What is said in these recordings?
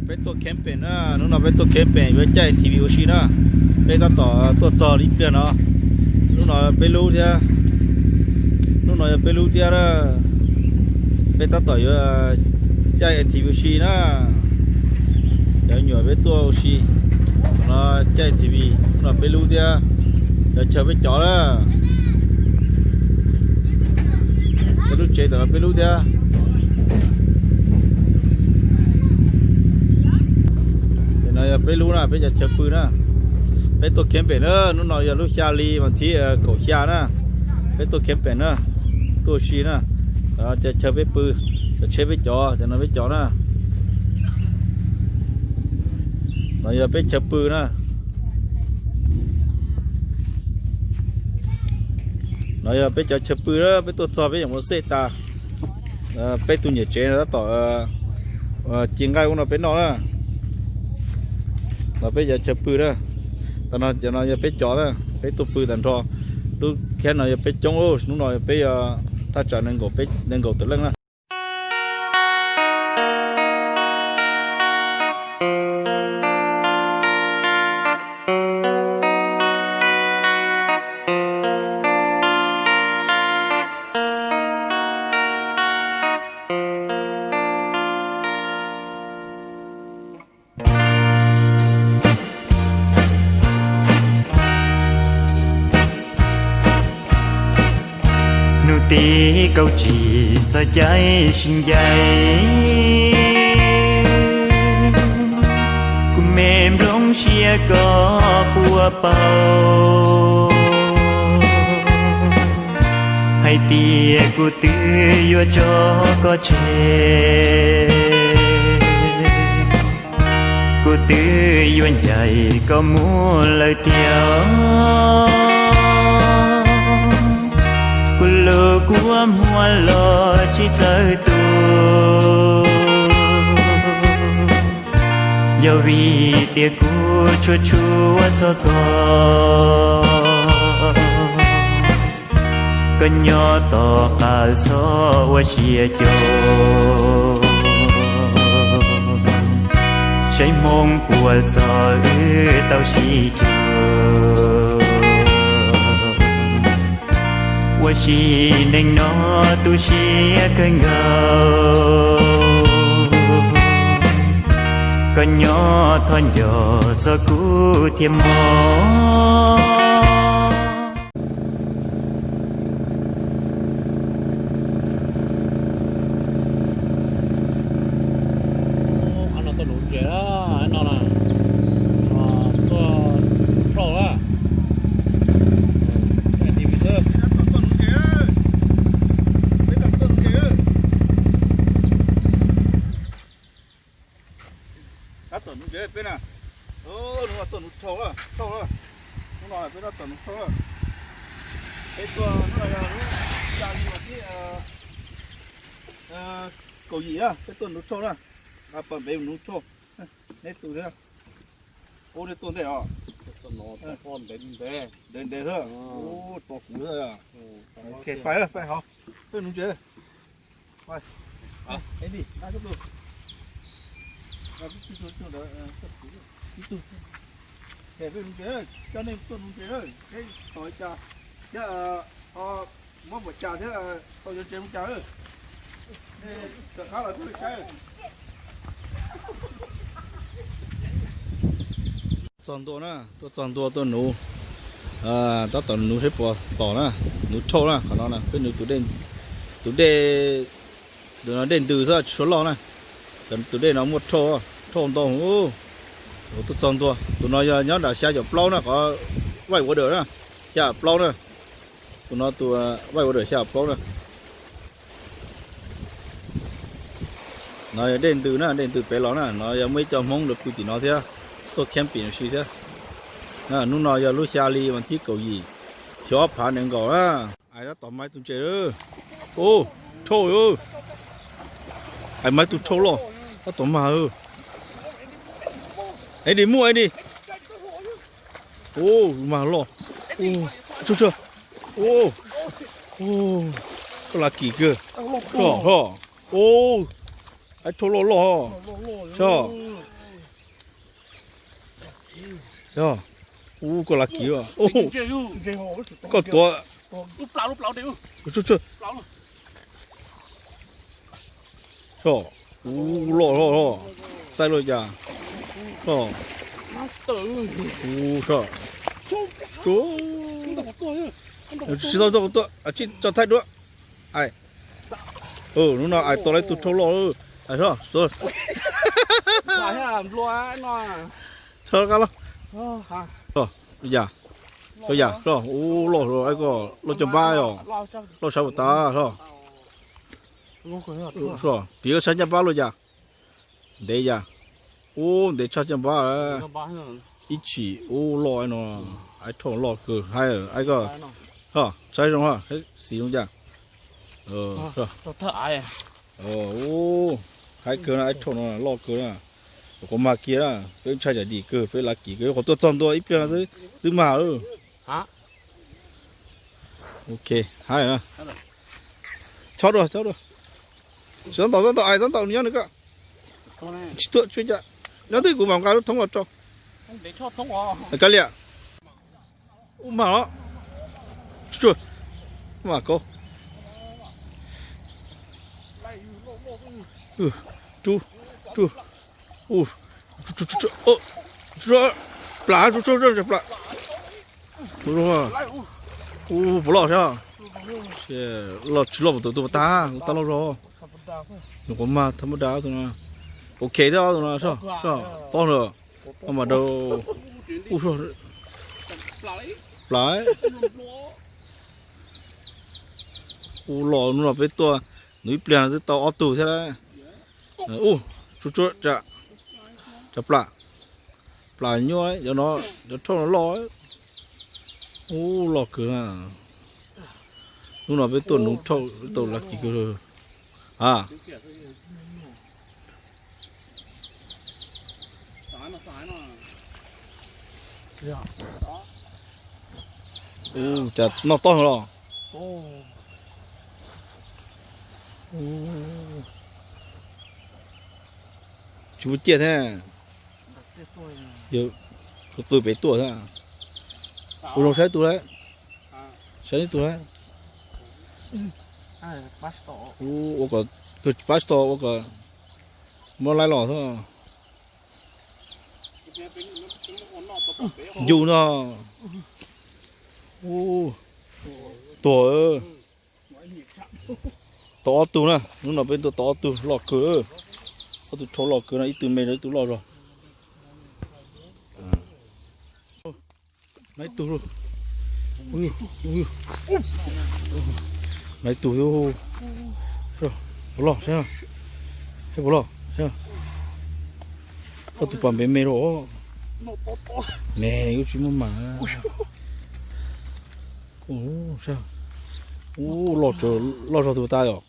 Peb tuaj camping na, hnub no peb tuaj camping yuav caij A T V ua si na. Peb tab tom tuaj txog li pliag no. Hnub no peb lub thiab, hnub no yog peb lub thiab na. Peb tab tom yuav caij A T V ua si na. Cov me nyuam peb tuaj ua si no, caij A T V, hnub no peb lub thiab, cov chaw peb cov na. Peb lub tsev tam no peb lub thiab. Tam no yog peb lub na, peb cov chaw pw na. Peb tuaj camping na, hnub no yog lub xya hli mas thib kaum xya na. Peb tuaj camping na, tuaj ua si na. Cov chaw peb pw, cov tsheb peb cov, tam no peb cov na. No yog peb chaw pw na. No yog peb cov chaw pw na, peb tuaj txog peb yeej ua xej tas. Peb tus niam tsev no tab tom ci nqaij ub no peb noj na. No peb cov chaw pw na. Tam no cov no yog peb cov na, peb tuaj pw tag nrho. Lub khab no yog peb coob, hnub no peb yog thaj tsam nees nkaum tawm leej na. Hnub tim kaum tsib txog caij sib ncaim, kuv me nplooj siab koj puas paub hais tias kuv twb yuav tso koj tseg. Kuv twb yuav ncaim koj mus lawm tiag, kuv lub kua muag los tsis txawj tu. Yog vim tias kuv tshua tshua txog koj, koj nyob tom qab txhob ua siab cuag, saib hmoo puas txog wb tau sib cuag. Ua si neej no tu siab kawg nkaus, koj nyob thov nco txog kuv thiab mog. Ab, no tuaj nuv ntses na, no na, tuaj nuv roj na. Tuaj nuv ntses, peb tuaj nuv ntses. Tab tom nuv ntses peb na. Hnub no tuaj nuv rhauj na, rhauj na. Hnub no peb tab tom nuv rhauj na. Peb tuaj hnub no yog lub xya hli mas thib kaum yim na, peb tuaj nuv rhauj na. Pab npe nuv rhauj. Neb tus thiab. Ub, neb tuaj ntej os. Ntev ntev xwb. Ub, tos kuv xwb. Ok, pais pais hauv. Peb nuv ntses. Pais. Ib tug, ib tug, peb nuv ntses, coj nej tuaj nuv ntses, peb tos cas thiab, muab npaum cas thiab tau yuav ntses mus cas. Nej rov qab los tuaj saib. Txog ntua na, tuaj txog ntua tuaj nuv, tab tom nuv seb puas tom na, nuv rhauj na, qhov no na peb nuv tus dej, tus no dej ntws xwb tsis tshua loj na, tus dej no muaj rhauj, rhauj ntau. Tuaj txog ntua, tus no yog nyob nram xya caum plaub na, qhov white water na, xya caum plaub na, tus no tus white water xya caum plaub na. No yog dej ntws na, dej ntws pem los na, no yog muaj ib co Hmoob lawv pw tim no thiab, tuaj camping ua si thiab. Hnub no yog lub xya hli mas thib kaum yim, xyoo ob phav nees nkaum na. Ais tab tom mas ib tug ntses, rhauj, ais mas ib tug rhauj loj, tab tom mas, es di muaj es di, mas loj, koj la kim kawg, ais rhauj loj loj, soj. Yog, ub, koj lav kiv, koj tuav, ub, loj, xaib luaj cas, ub, tsis tau tuaj, tsis tau thaij dua. Hnub no ais tau lawv tus rhau loj. Yam, yam, ub, loj, loj cov npab os, loj sab puas tas. Piv saib ncaj npab luaj yam, ntev yam, ub, ntev tshaj ncaj npab. Ib chim ub loj no, ais rhau loj kawg, haib, ais koj, saib zoo, xim zoo cas. Ub, haib kawg na, ais rhau no loj kawg na. Nyuam qhuav mag kiag na, peb ntshai tsam dim kawg, peb lav kiv kawg, nyuam qhuav tuaj txog ntua ib pliag no xwb mag lawm. Ok, haib na. Chob dua, chob dua. Tsis tau ntaus, tau ntaus, ais tau ntaus, nws nyob nws koj. Tsis tuaj tsuj cas. Nyob twg kuv mam nqa lub thoob los rau. Kav liam. Ub, mag los. Tsuj, tsuj. Mag kau. Tsuj, tsuj. Plam, tsuj, tsuj, plam. Ub, puas loj thiab? Loj tsis loj puas tus, tus puas tag, tus tag loj zog. Nyuam qhuav mag thab maj da tus no. Ok thiab tus no, tob na. Mas dau. Ub, plam. Ub, loj, hnub no peb tuaj nws ib pliag no twb tau ob tug thiab lawm. Ub, tsuj, tsuj, tsam plam, plam nyuaj, cov no, cov rhauj no loj. Ub, loj kawg na. Hnub no peb tuaj nuv rhauj, peb tuaj lav kiv kawg. A, ub, cas noj tob los? Tsis muaj ciaj thiab. Tus qw pem tuaj thiab. Ua zoo saib tus lawm. Saib tus lawm. Ua kom, pab tsis tau ua kom muab laib los xwb. Yus no. Tuag. Tau ob tug na, hnub no peb tuaj tau ob tug loj kawg. Ob tug rhau loj kawg no, ib tug me rau ib tug loj zog. Nab ib tug, nab ib tug, puas loj saib, puas loj saib. Koj tus pas npe me rau, me yuav tsis muaj mas. Ub, loj zog tus tas yom.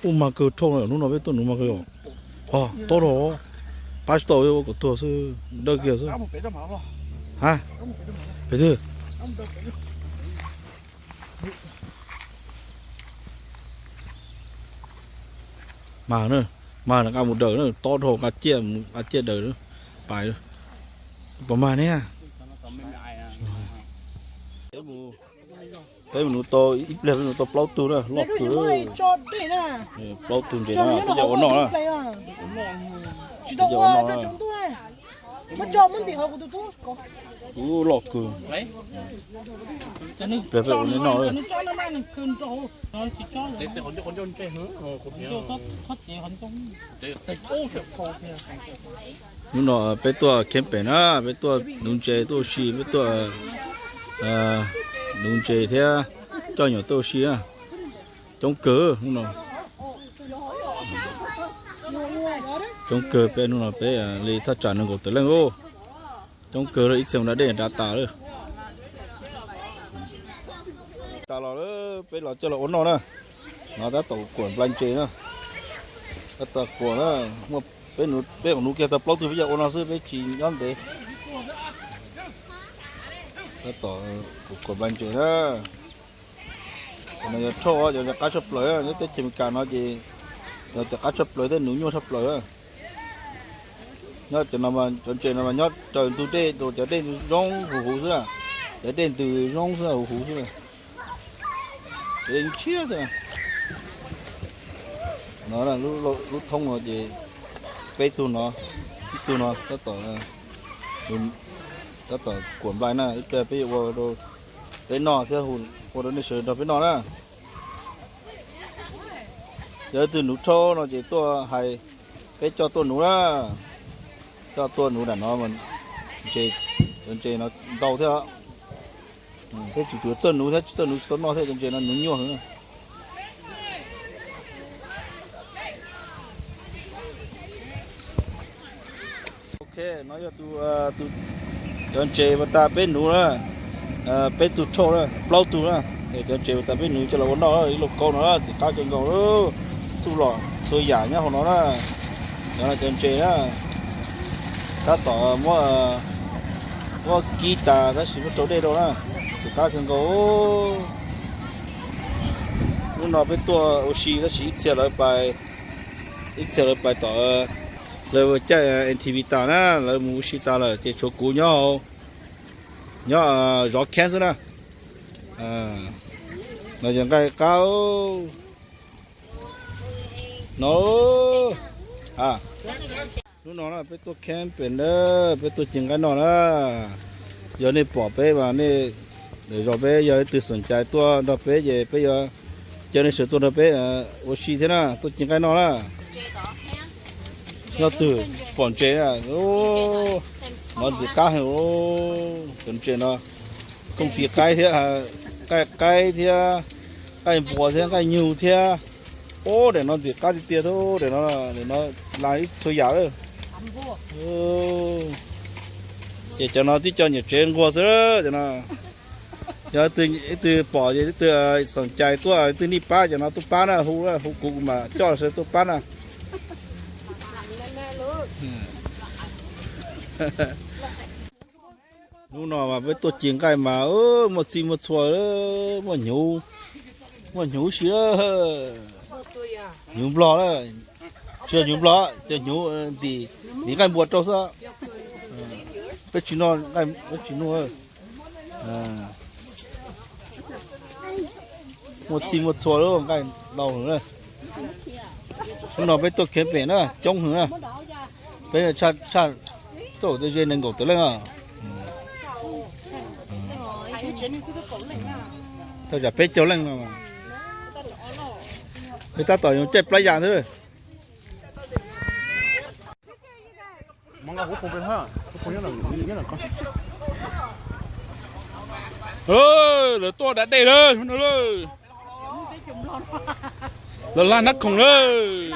Ub, mas kawg rhauj, hnub no peb tuaj nuv mas kawg yom. Ho tob rau, pab tsis tau, ua kom tuag xwb, dawb kiag xwb. Ha, pem twg? Mas na, mas nqa mus daws na, tob dhau nqa ciaj, nqa ciaj daws pais. Puas mag ne? Peb mus nuv tau ib pliag, peb nuv tau plaub tug na, loj kawg. Plaub tug ntses na, peb coj ua noj na. Peb coj ua noj na. Ub, loj kawg. Peb, peb ua noj na. Hnub no peb tuaj camping na, peb tuaj nuv ntses tuaj ua si, peb tuaj nuv ntses thiab coj nyuam tuaj ua si na. Coob kawg hnub no. Coob kawg peb hnub no peb li thaj tsam nees nkaum tawm leej ub. Coob kawg lawm, ib txhia mus da dej da tas lawm. Tas los peb los coj los ua noj na. No tab tom kuam nplai ntses na. Tab tom kuam na. Peb, peb nuv kiag tau plaub tug peb coj ua no xwb, peb tsis nyob ntev. Tab tom kuam nplai ntses na. Qhov no yog rhauj, yog qab tshaj plaws nyob teb chaws Amelikas no ces Cov qab tshaj plaws thiab nuv nyuaj tshaj plaws. Nyob cov no, cov ntses no mas nyob raws ntug dej rau, cov dej zoo huv huv xwb na. Cov dej ntws zoo xwb huv huv xwb. Cov dej tshiab xwb. No lub thoob no ces peb tug no, ib tug no tab tom, tab tom kuam nplai na, ib pliag peb yuav ua rau peb noj thiab hu, ua rau nej sawv daws nrog peb noj na. Yog leej twg nuv tshauj no ces tuaj hais, peb coj tuaj nuv na. Coj tuaj nuv nram no, cov ntses no ntau thiab. Peb tsuas tsuas txawj nuv thiab, tsis txawj nuv tsis tau noj thiab, cov ntses no nuv nyuaj heev. Ok, no yog tus, cov ntses uas tas peb nuv na, peb tug tshauj na, plaub tug na, es cov ntses uas tas peb nuv coj los ua noj ib lauj kaub no txiv qab kawg nkaus, txuj lom txhua yam nyob hauv no na. Cov no cov ntses na, tab tom muab, muab kib tas tab sis muab rau dej rau na, txiv qab kawg nkaus. Hnub no peb tuaj ua si tab sis ib txhia lawv pais, ib txhia lawv pais tom, lawv caij M T V tas na, lawv mus ua si tas lawm ces tshuav kuv nyob, nyob zov camp xwb na. No yog nqaij qab no. Hnub no na peb tuaj camp pem na, peb tuaj ci nqaij noj na. Yog nej pom peb mas nej, zos peb yog leej twg xoom cai tuaj nrog peb ces peb yuav caw nej sawv tuaj nrog peb ua si thiab na, tuaj ci nqaij noj na. Nyob twg pom ntses na, no ntxim qab heev. Cov ntses no kooj tis qaib thiab, nqaij qaib thiab, nqaij npua thiab, nqaij nyug thiab. Ub, daim no ntxim qab tiag tiag, daim no, daim no las ib txhua yam lawm. Ces cov no tib co nyuam tsev nquag xwb cov no. Yog ib tug pom ces ib tug xoom cai tuaj, ib tug nij pab cov no tuaj pab na, hu, hu kuv mas coj sawv tuaj pab na. Hnub no mas peb tuaj ci nqaij mas muaj txhij muaj txhua, muaj hnyuv, muaj hnyuv si, hnyuv nplog, tsis yog hnyuv nplog, cov hnyuv ntim, ntim nqaij npua rau xwb. Peb tsis noj, peb tsis noj. Muaj txhij muaj txhua, nqaij ntau heev na. Hnub no peb tuaj camping na, coob heev na. Peb tshaj, tshaj, tuaj ze nees nkaum tawm leej. Thaj tsam peb caug leej no. Peb tab tom yuav caij plab yas ntag. Lawv tuaj da dej lawm, lawv laj nab khoom lawm.